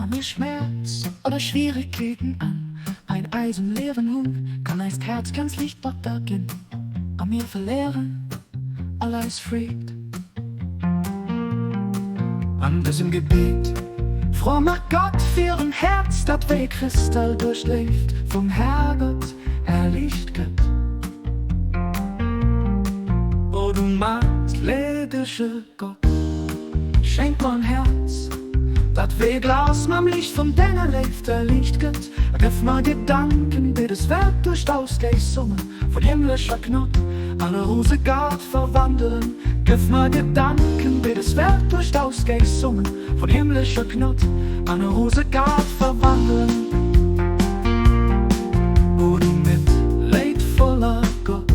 Wann mir Schmerz oder Schwieregkeeten an ein eisem Liewen hunn, kann eist Häerz ganz liicht batter ginn a mir verléieren all eis Freed. An dësem Gebiet froe mer Gott fir en Häerz, dat wéi e Kristall duerch d'Léift vum Härgott erliicht gëtt. O du matleedege Gott, schenk mer en Häerz, dat wéi e Glas mam Liicht vun denger Léift erliicht gëtt, a gëff mer Gedanken, déi des Welt duerch d'Ausgéissunge vun himmlescher Gnod an e Rosegaart verwandelen. Gëff mer Gedanken, déi des Welt duerch d'Ausgéissunge vun himmlescher Gnod an e Rosegaart verwandelen. O du mitleidvoller Gott,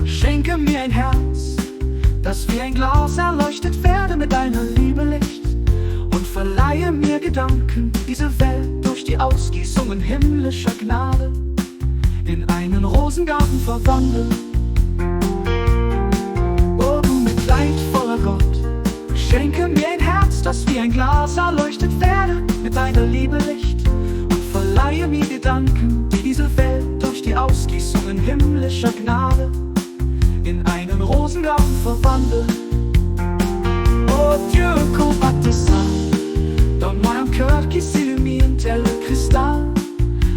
schenke mir ein Herz, das wie ein Glas erleuchtet werde mit deiner Liebe Licht und verleihe mir Gedanken, diese Welt durch die Ausgießungen himmlischer Gnade in einen Rosengarten verwandeln. O du mitleidvoller Gott, schenke mir ein Herz, das wie ein Glas erleuchtet werde mit deiner Liebe Licht und verleihe mir Gedanken, die diese Welt durch die Ausgießungen himmlischer Gnade in einen Rosengarten verwandeln. O Dieu compatissant, donne-moi un cœur qui s'illumine tel le cristal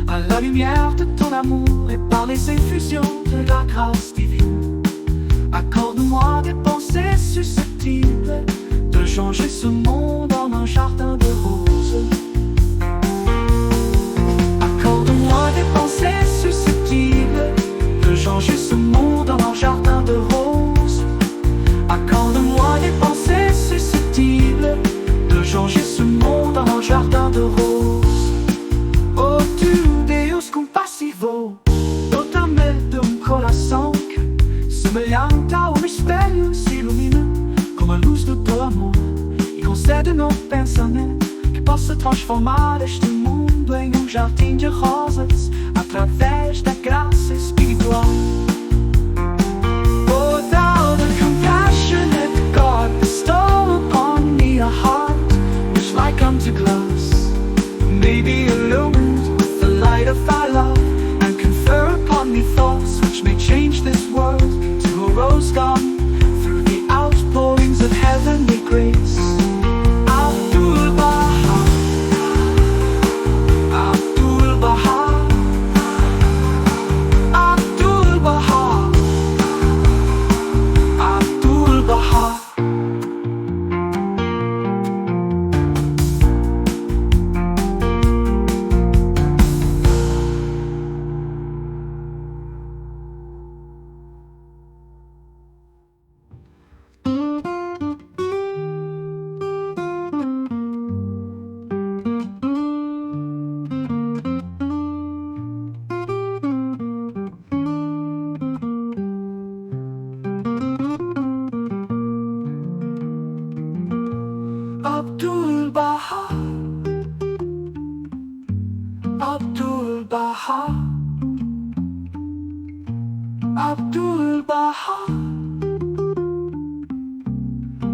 à la lumière de ton amour et par les effusions de la grâce divine. Accorde-moi des pensées susceptibles de changer ce monde en un jardin de roses. Accorde-moi des pensées susceptibles de changer ce monde en un jardin de roses. Accorde-moi des pensées susceptibles de changer ce monde en un jardin de roses. O tu, Deus compassivo, dota-me de um coração que, semelhante a um espelho, se ilumina com a luz do teu amor e concede-me um pensamento que possa transformar este mundo em um jardim de rosas através da graça espiritual. O thou the compassionate God, bestow upon me a heart which like unto glass may be illumined with the light of thy love, and confer upon me thoughts which may change this world to a rose garden through the outpourings of heavenly grace. Abdul Baha, Abdul Baha, Abdul Baha, Abdul Baha. Abdul Baha, Abdul Baha, Abdul Baha,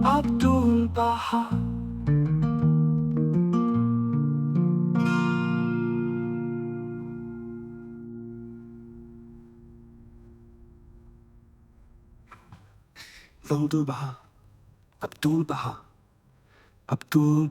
Abdul Baha. Abdul Baha, Abdul Baha, Abdul.